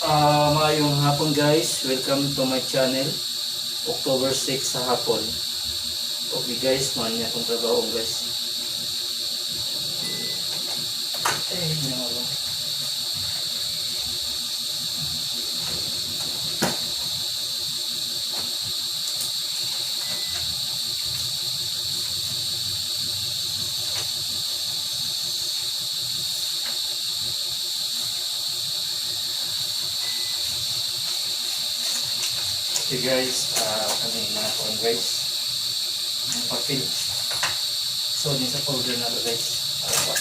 Maayong hapon, guys. Welcome to my channel. October 6 sa hapon. Okay guys, man niya akong trabaho, guys. Eh, hindi ba? Okay guys, kami mga kuan, guys. Ang papel. So, din sa folder na to, guys. Para pa.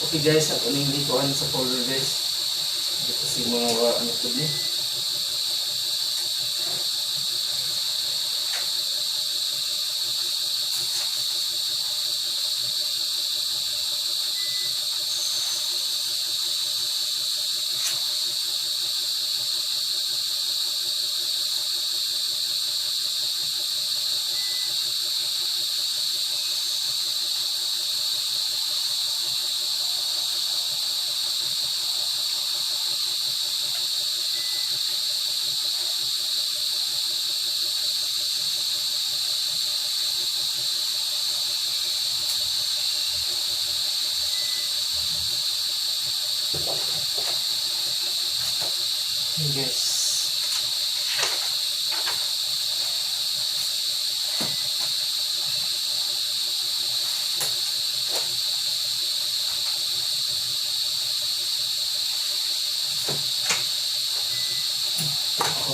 Okay guys, ako na yung likuan sa folder, guys. Dito si mga ano po ni. Okay guys. Ako.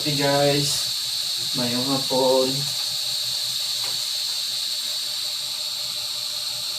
Okay guys. Mayong hapon.